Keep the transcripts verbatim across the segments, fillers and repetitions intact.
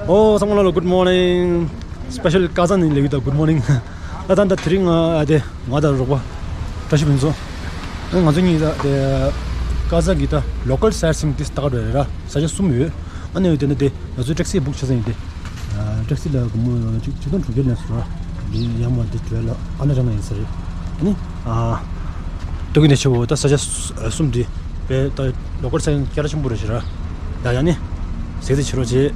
ཨོ་ཚང་མ་ལ་good morning། སྤེ་ཤལ་ཀ་ཟ་ནས་ལེགས་ཡོད་ད། good morning། ད་ད་ད་དེ་རིང་ང་དེ་ང་དང་རོགས་པ་བཀྲ་ཤིས་ཕུན་ཚོགས། ང་ཚོ་གཉིས་ད་དེ་ཀ་ཟ་གི་ད་local sightseeing དེ་ལྟ་ག་འགྲོ་ཡ་རེད་ར། ས་ཆ་གསུམ་ཡོད། ཨ་ནི་ཡོད་དེ་ན་དེ་ང་ཚོའི་ཊེག་སི་བུག་བྱས་ས་ཡིན་དེ། ཊེག་སི་ལ་སྒོར་མོ་ཆིག་ཆིག་སྟོང་དྲུག་བརྒྱ་ལེན་སོང་ར། དེ་ཡར་མར་དེ་བྲོས་ལ་ཨ་ན་རང་ཡིན་ས་རེད། ཨ་ནི་ཨ་ཏོ་གི་ནས་ཆེ་བོ་ད་ས་ཆ་གསུམ་དེ་དཔེ་ད་local sightseeing སྐད་གྲགས་ཆེན་པོ་རེད་ཤག་ར། ཡ་ཡ་ནི་ཟེར་ཚེ་ཕྱི་རོལ་བྱེད།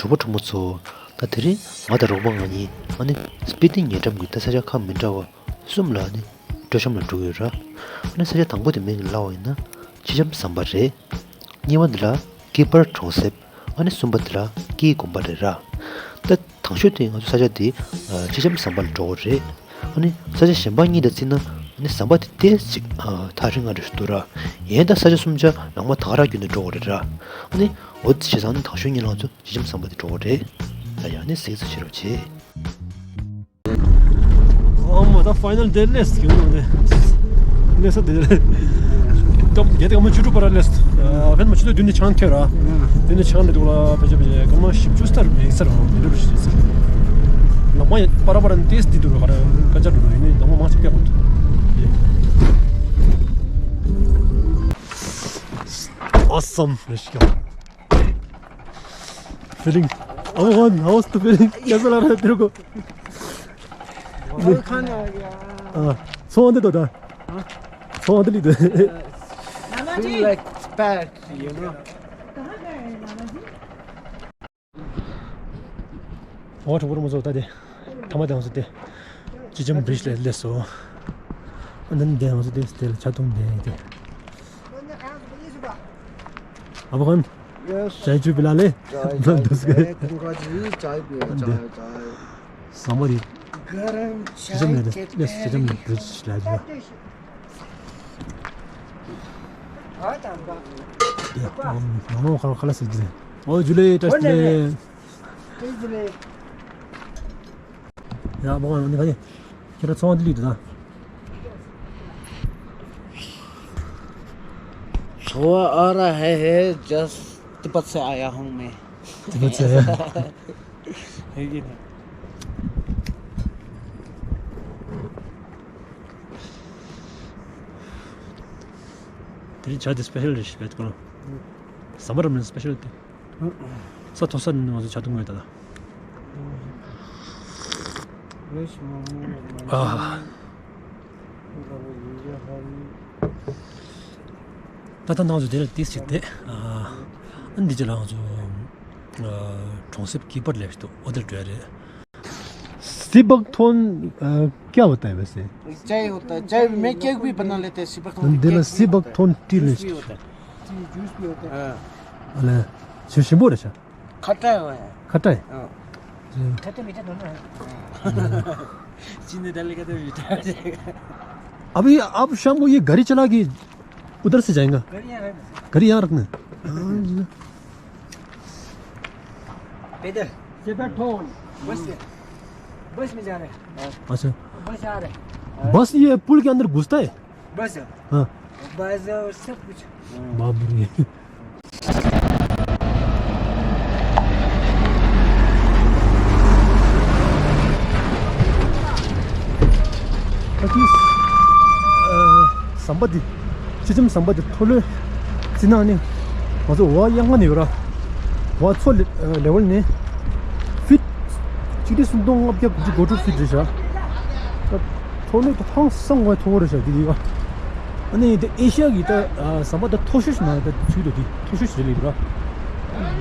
གྲོགས་པོ་གྲོགས་མོ་ཚོ། ད་དེ་རིང་ང་དང་རོགས་པ་ང་གཉིས་ཨ་ནི་སྤི་ཏི་ཉེ་འགྲམ་གྱི་ད་ས་ཆ་ཁ་མི་འདྲ་བ་གསུམ་ལ་ཨ་ནི་སྤྲོ་འཆམ་ལ་འགྲོ་གི་ཡོད་ར། ཨ་ནི་ས་ཆ་དང་པོ་དེ་མིང་ལབ་པ་ཡིན་ན་ཆི་ཆམ་ཟམ་པ་རེད། གཉིས་པ་འདི་ལ་ཀི་པར་གྲོང་གསེབ། ཨ་ནི་གསུམ་པ་འདི་ལ་ཀིའི་དགོན་པ་རེད་ར། ད་དང་ཤོས་དེ་ང་ཚོ་ས་ཆ་འདི་ཆི་ཆམ་ཟམ་པ་ལ་འགྲོ་གི་རེད། ཨ་ནི་ས་ཆ་གཞན་པ་གཉིས་དང་བརྩིས་ན་ཨ་ནི་ཟམ་པ་དེ་ཏོག་ཙམ་ཐག་རིང་ང་འདྲ་ཞིག་འདུག་ར། ཡིན་ད་ས་ཆ་གསུམ་ཆ་ནང་མ་ཐག་ར་བརྒྱུད་ནས་འགྲོ་དགོས་རེད་ར། ཨ་ནི་འོ་དེ་བྱས་ཙང་ནི་དང་ཤོས་གཉིས་ལ་ང་ཚོ་ཆི་ཆམ་ཟམ་པ་དེ་འགྲོ་དགོས་རེད། ད་ཡང་ནི་གཟིགས་ཚུལ་བྱེད་རོགས་བྱེད། ཨོ་མ་ད་ཕའི་ནལ་དེ་ལེས་ཀྱི་ནོ་ནེ། ལེས་དེ་ལེ། ཏོབ་རྒྱལ་དེ་ག་མ་བཅུ་དྲུག་པ་ར་ལེས། ཨ་ཕན་མ་བཅུ་དྲུག་བདུན་ནི་ཆང་ཁྱེར་ར། བདུན་ནི་ཆང་ལེ་དུ་ལ་ཕེ་ཅེ་ཕེ་ཅེ་ག་མ་བཞི་བཅུ་སྟར་མི་སར་མི་འདྲ་བ་ཞིག་སར། ལག་མ་ཡ་པ་ར་པ་ར་ཏེས་དི་དུ་ར་ག་ར་ཀ་ཅར་དུ་ར་ཡིན་ནི་ལག་མ་མང་ཆེ་ཀྱག་གོ། Awesome. Feeling. How was the feeling? कैसा लग रहा है तेरे को? बहुत खाने आ गया। हाँ, सौ आते तो था। हाँ? सौ आते ली तो। Feel like back, you know. ཨོ་གྲོགས་པོ་རོ་མོ་ཚོ་ད་དེ་ཐ་མ་དང་ཚོ་དེ་ཅི་ཅམ་བི་རི་ཇི་ལ་སླེབས་སོང་། ཨ་ནི་དེ་ང་ཚོ་དེ་དེ་ལ་ཆ་ཐུང་དེ་དེ། ཨ་བ་ཁན། Yes. चाय चुप पिला ले। चाय, चाय दोस्त पी ले, को। तुमको जी, चाय पिए, चाय, चाय। समरी। गरम चाय के प्याले में। हाँ, तांबा। 야, 어, 너무 가-, 갈라서 이제. 어, 줄리, 다시 줄리. 야, 뭐, 언니 가지. 그래, 소원 들리다. सोआ आ रहा है, जस्ट तिब्बत से आया हूँ मैं। तिब्बत से आया। है कि नहीं? དེ་རིང་ཇ་དེ་སྤེ་ཤལ་རེད་ཤག་པས་ཀོ། ཟམ་པ་ར་མིན་སྤེ་ཤལ་དེ། ས་མཐོ་ས་ནས་ང་ཚོ་ཇ་འཐུང་གི་ཡོད་ད་ལྟ། ཨ། ད་ལྟ་ང་ཚོ་དེ་ལ་ཏིས་ཅིག་དེ། ཨ། འདི་ཅི་ལ་ང་ཚོ། ཨ། གྲོང་གསེབ་ཀི་པར་ལེབ་ཏུ་ཨོ་དེར་འགྲོ་ཡ་རེད། सिबकथोन, अ, क्या होता है वैसे? चाय होता है, चाय में क्या भी बना लेते हैं, सिबकथोन दिल में सिबकथोन टी जूस भी होता है। जी, जूस भी होता है। हाँ। अले, शि-, शिंबो रहा। खट्टा है। खट्टा है? हाँ। जी। खट्टे मीठे दोनों है। चीनी डालेगा तो मीठा हो जाएगा। अभी आप शाम को ये गाड़ी चला के उधर से जाएगा? गाड़ी यहाँ रखना। गाड़ी यहाँ रखना है। हाँ, जी। पैदल। सिबकथोन। बस, बस में जा रहे हैं। अच्छा। बस आ रहे हैं। बस ये पुल के अंदर घुसता है? बस। हाँ। बस और सब कुछ। बाप रे। ད་ལྟའི་ཟམ་པ་འདི། ཆི་ཆམ་ཟམ་པ་འདི་མཐོ་ལོས་བརྩིས་ན་ནི་ང་ཚོ་འོ་གཡང་ཁ་ནས་ཡོད་ར། འོ་མཚོ་ལེ་ལེ་ཝལ་ནི་ཕིཊ་ཆིག་ཁྲི་སུམ་སྟོང་ལྔ་བརྒྱ་དགུ་བཅུ་གོ་དྲུག་ཕིཊ་རེད་ཤག་ད་མཐོ་ལོས་ད་ཧང་སང་བའི་མཐོ་བོ་རེད་ཤག་འདི་ཡིན་པ། ཨ་ནི་འདི་ཨེ་ཤི་ཡ་གི་ད་ཟམ་པ་ད་མཐོ་ཤོས་ཤིག་མ་རེད། ད་ཚུལ་དུ་འདི་མཐོ་ཤོས་ཤིག་རེད་ལབ་ར།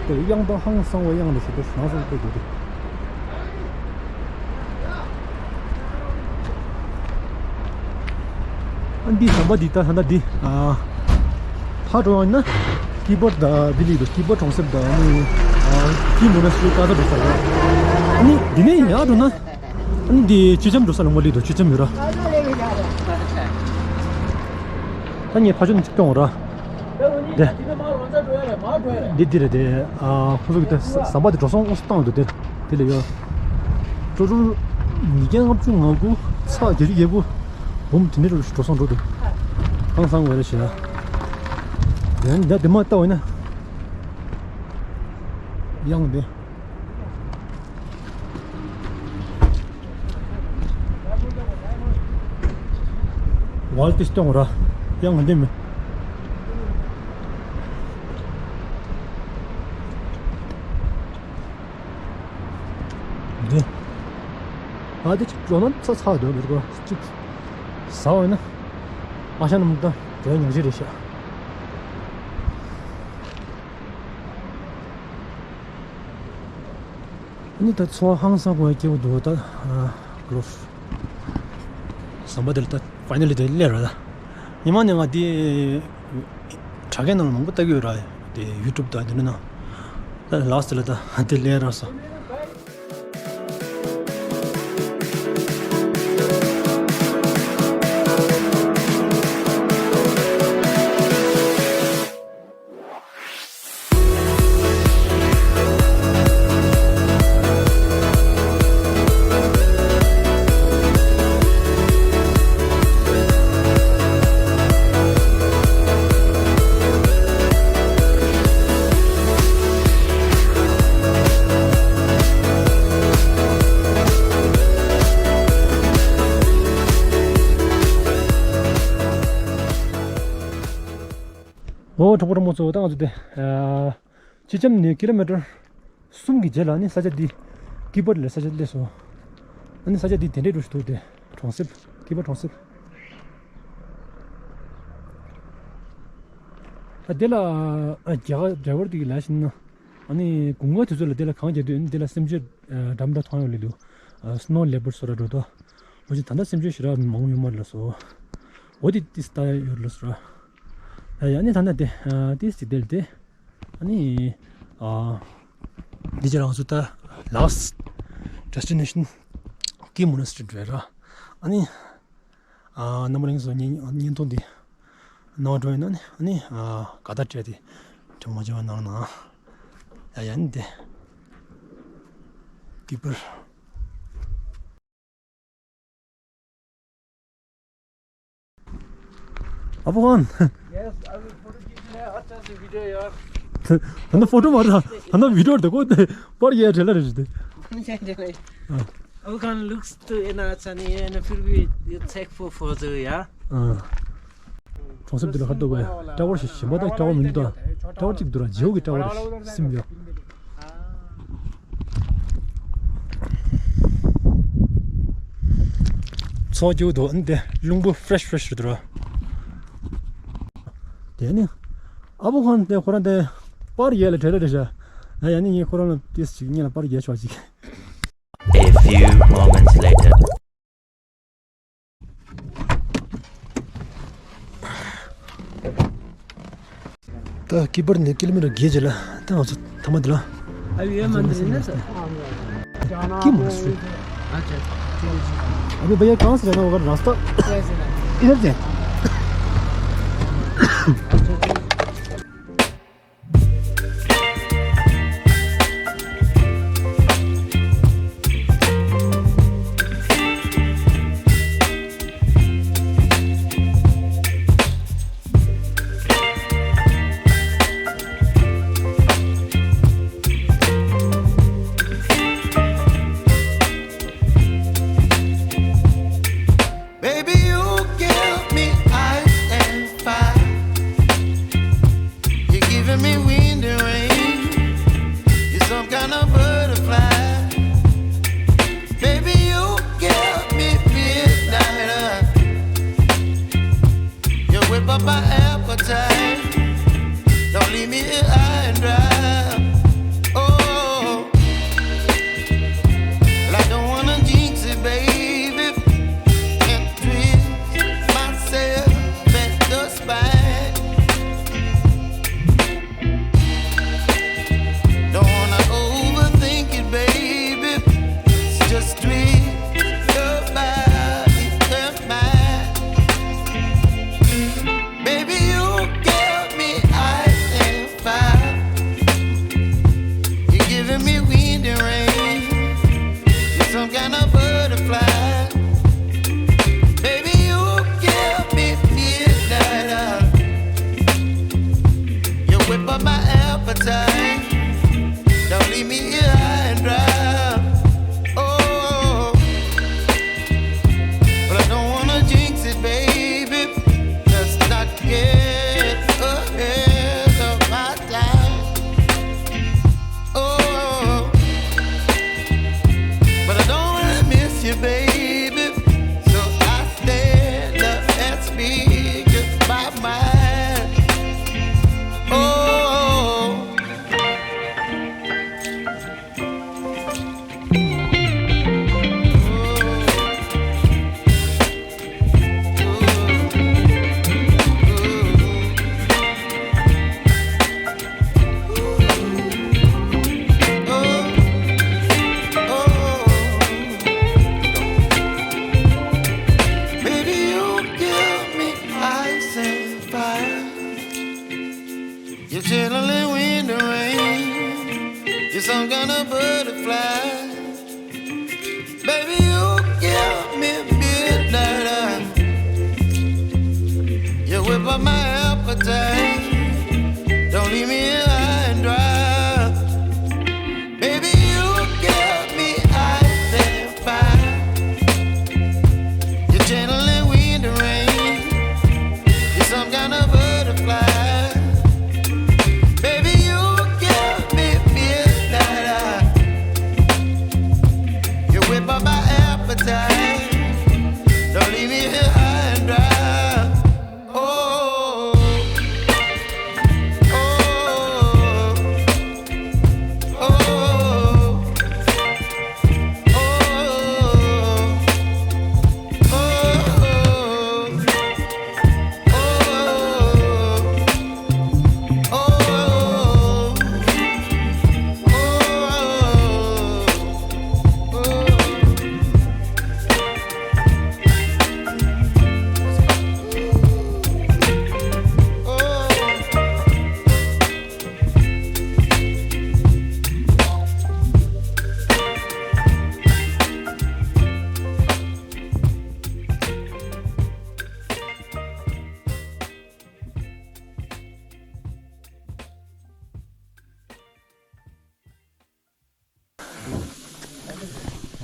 ད་གཡང་ད་ཧང་སང་བའི་གཡང་ལ་ཞེ་པོ་ཞིག་ཧང་སང་བའི་དགོས་འདུག་ཨ་འདི་ཟམ་པ་འདི་ད་ད་ལྟ་འདི་ཨ་ཕར་འགྲོ་བ་ཡིན་ན་ཀི་པར་ད་འདི་ལི་འདུག་ཀི་པར་གྲོང་གསེབ་ད་ཨ་ནི་ཨ་ཀི་མོ་ན་སུ་ཀ་ད་འགྲོ་ས་རེད། ཨ་ནི་འདི་ནས་ཡར་འགྲོ་ན་ཨ་ནི་འདི་ཆུ་ཆམ་འགྲོ་ས་ལ་མ་ལི་འདུག་ཆུ་ཆམ་ཡོད་ར། ད་ངས་ཕ་ཆུ་ནས་ཅིག་སྟོན་འོང་ར། དེ། འདི་འདི་རེད་དེ། ཨ་ཁོ་ཚོ་གི་དེ་ཟམ་པ་དེ་འགྲོ་སོང་ཨོ་སི་བཏང་འདུག་དེ་དེ་ལས་ཡོད། ཀྲོ་ཀྲོ་ཉིས་བརྒྱ་ལྔ་བཅུ་ང་དགུ་ཚེག་བརྒྱད་ཅུ་གྱ་དགུ་འབུམ་དེ་འདྲ་འགྲོ་སོང་འགྲོ་འདུག་ཧང་སང་བས་རེད་ཤག་དེ་ནས་འདི་མ་ལྟ་བས་ན། གཡང་འདི། ཝལ་ཏི་སྟོང་ར། གཡང་འདི་མི། འདི། ཨ་དེ་ཅིག་འགྲོ་ན་ཚ་ཚ་འདོད་མི་འདུག་ཅིག་ཟ་བ་ཡིན་ན། ཨ་ཤ་ནམ་ད་དེ་ཉག་གཅིག་རེད་ཤག་ཨ་ནི་ད་ཚོར་བ་ཧང་སང་པོ་སྐྱེ་བོ་འདུག་ད་ཨ་གློ་ཟམ་པ་དེ་ལ་ད་ཕའི་ནལ་ལི་དེ་སླེབས་ར། ད་ཉི་མ་ནས་ང་དེ་དྲ་རྒྱའི་ནང་ལ་མང་པོ་ལྟ་གི་ཡོད་ར། དེ་ཡུ་ཊུབ་དང་དེ་འདྲ་ནང་། ད་ལགས་དེ་ལ་ད་དེ་སླེབས་ར་སོང་། ཨོ་གྲོགས་པོ་གྲོགས་མོ་ཚོ། ད་ང་ཚོ་དེ་ཨ་ཅི་ཅམ་ནས་ཀི་ལོ་མི་ཊར་གསུམ་གྱི་རྗེས་ལ་ནི་ས་ཆ་འདི་ཀི་པར་ལ་ས་ཆ་སླེབས་སོང་། ཨ་ནི་ས་ཆ་འདི་དེ་འདྲའི་འདྲ་ཞིག་འདུག་དེ་གྲོང་གསེབ། ཀི་པར་གྲོང་གསེབ། ཨ་དེ་ལ་ཨ་རྒྱ་གར་ཌ་རའི་ཝར་དེ་གིས་ལབ་བཞིན་ན། ཨ་ནི་དགུན་ཁ་དུས་ཚོད་ལ་དེ་ལ་གངས་རྒྱག་དུས་ཨ་ནི་དེ་ལ་སེམས་ཅན་འདྲ་མི་འདྲ་མཐོང་ཡོང་ལེ་འདུག་སྣོ་ལེ་པར་ཌ་སོགས་ར་འགྲོ་དོ། འོ་ཅི་ད་ལྟ་སེམས་ཅན་ཞེ་དྲག་མང་ཡོད་མ་རེད་ལགས་སོ། འོ་དེ་ཏིས་ལྟ་ཡོད་ལགས་སོ་ར། ཡ་ཡ་ནི་ད་ལྟ་དེ་ཨ་ཏིས་ཅིག་དེ་ལ་དེ། ཨ་ནི་ཨ་འདི་ཅི་རང་སུ་ད་ལཱསི་ཌེ་སི་ཊི་ནེ་ཤན་ཀི་མོ་ནེ་སི་ཊི་རི་རེད་ར། ཨ་ནི་ཨ་རྣམ་པ་ལྷན་རྒྱས་ཚོ་བརྙན་བརྙན་ཐུང་འདི་ནང་འགྲོ་ཡིན་ན་ནི་ཨ་ནི་ཨ་དགའ་དགའ་སྤྲད་དེ་དྲི་མ་བྱེད་པ་གནང་གནང་། ཡ་ཡ་ནི་དེ་ཀི་པར། ཨ་ཕོ་ཧན། Yes, I will photo clip. अच्छा से वीडियो यार। ད་ནི་ཕོ་ཊོ་མ་རེད། ད་ནི་བི་ཌིའོ་དེ་ཀོ་དེ་པར་ཡས་བྲེལ་ལ་རེད་དེ། अबू खान looks तो ये ना अच्छा नहीं है ना, फिर भी ये check for photo यार। གྲོང་གསེབ་འདི་ལ་ཧར་ཏོ་གོ་ཡ། ཊ་ཝར་ཞིག་གཞན་པ་དང་ཊ་ཝར་མི་འདུག་ད་ཊ་ཝར་གཅིག་འདུག་ར། ཇིའོ་གི་ཊ་ཝར་རེད། སིམ་ཡོད། ཚོགས་རྒྱུག་འདུག་ཨ་ནི་དེ་རླུང་བུ་ཧྥེ་རེཤ་ཧྥེ་རེཤ་རེད་འདུག་ར། དེ་ནི་ཨ་ཕོ་ཧན་དེ་ཁོ་རང་དེ་པར་ཡས་ལ་བྲེལ་ལ་རེད་ཤག་ཡ་ཡ་ནི་ངས་ཁོ་རང་ལ་ཏིས་ཅིག་ངས་ལ་པར་རྒྱག་ཆོག་ཅིག A few moments later. ད་ཀི་པར་ནས་ཀི་ལོ་མི་ཊར་བརྒྱད་ཅིག་ལ་ད་ང་ཚོ་མཐའ་མ་དེ་ལ། अभी ये मंदिर है ना सर? ཀི་མོ་སུ། अच्छा, ठीक है। अभी भैया कहाँ से जाना होगा रास्ता? कैसे ना? इधर से। Baby, you give me ice and fire. Don't leave me here high and dry. Baby, you give me ice and fire. You're channeling wind and rain. You're some kind of butterfly. Baby, you give me midnight eye. You whip up my appetite. Don't leave me here high and dry. Oh, oh, oh, oh, oh.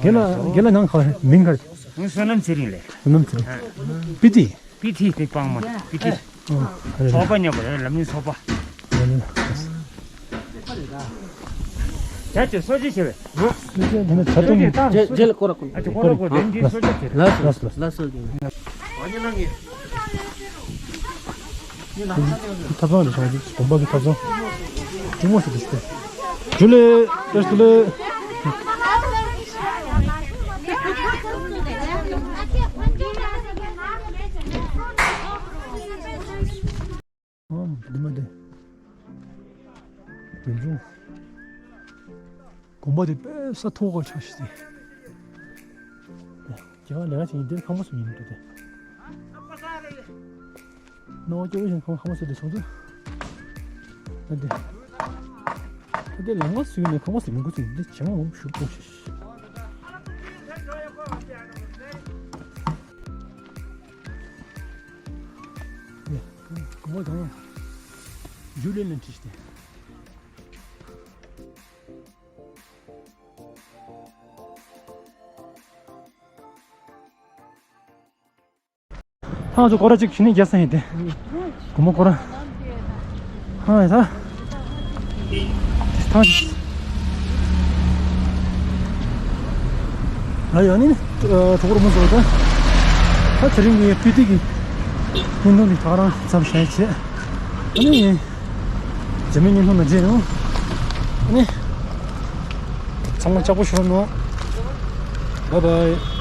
རྒན་ལགས་རྒན་ལགས་ནང་ག་མིང་ག་ངའི་བསོད་ནམས་ཚེ་རིང་ལས། བསོད་ནམས་ཚེ་རིང་། པི་ཏི། པི་ཏི་པི་པང་མ་པི་ཏི། ཨོ་ཨ་རེད། ཚོགས་པ་མཉམ་པ་རེད། ལམ་རིམ་ཚོགས་པ། ལམ་རིམ། ད་ཅི་སོ་ཅི་བྱེད་པས། སོ་ཅི་ད་ནི་ད་དུང་། རྗེས་ལ་སྐོར་ར་སྐོར། ཨ་ཅི་སྐོར་ར་སྐོར་དེ་འདི་སོ་ཅི་བྱེད། ལགས་སོ་ལགས་སོ། ལགས་སོ། ཐབ་ཚང་རེད་ཤག་དགོན་པ་གི་ཐབ་ཚང་། ཀྲུང་མོ་ཞིག་ཏུ་ཞུ། ཇུ་ལེ། བཀྲ་ཤིས་བདེ་ལེགས། ཨ་འདི་མ་འདི། དེ་ཚོ། དགོན་པ་དེ་དཔེ་ས་མཐོ་བ་ཆགས་ཤིག་དེ། རྒྱ་གར་ལས་ཀ་བྱེད་མཁན་འདིར་ཁང་པ་བཟོ་མཁན་འདུག་སྟེ། སྣང་བ་སྐྱོ་བོ་ཞིག་ཁང་ཁང་པ་བཟོ་དེ་སོང་ཚུལ། ཨ་འདི། ད་དེ་ལམ་ཁ་བཟོས་ནས་ཁང་པ་བཟོ་མི་དགོས་ཚུལ་འདི་བྱེད་མ་འོང་ཞུ་དགོས་ཤིག་ཨ་གང་ལ་གང་ལ། ཇུ་ལེ་ལན་ཁྲིད་དེ། ཐང་ཆུ་སྐོར་ར་གཅིག་ཕྱི་ནས་རྒྱལ་ས་ཡིན་ཏེ། དགོང་མོ་སྐོར་ར། ཧང་ཡ་ད། ཐང་ཆུ། ང་ཡང་ནི་གྲོགས་རོགས་མོ་ཚོ་ད། ད་དེ་རིང་གི་སྤི་ཏི་གི་བརྙན་ཐུང་འདི་ད་ག་རང་མཚམས་བཞག་བྱས། ཨ་ནི། རྗེས་མའི་བརྙན་ཐུང་ནང་མཇལ་ཡོང་། ཨ་ནི། ཚང་མ་ལྕགས་པོ་ཤོར་ནོ། བཱའི་བཱའི།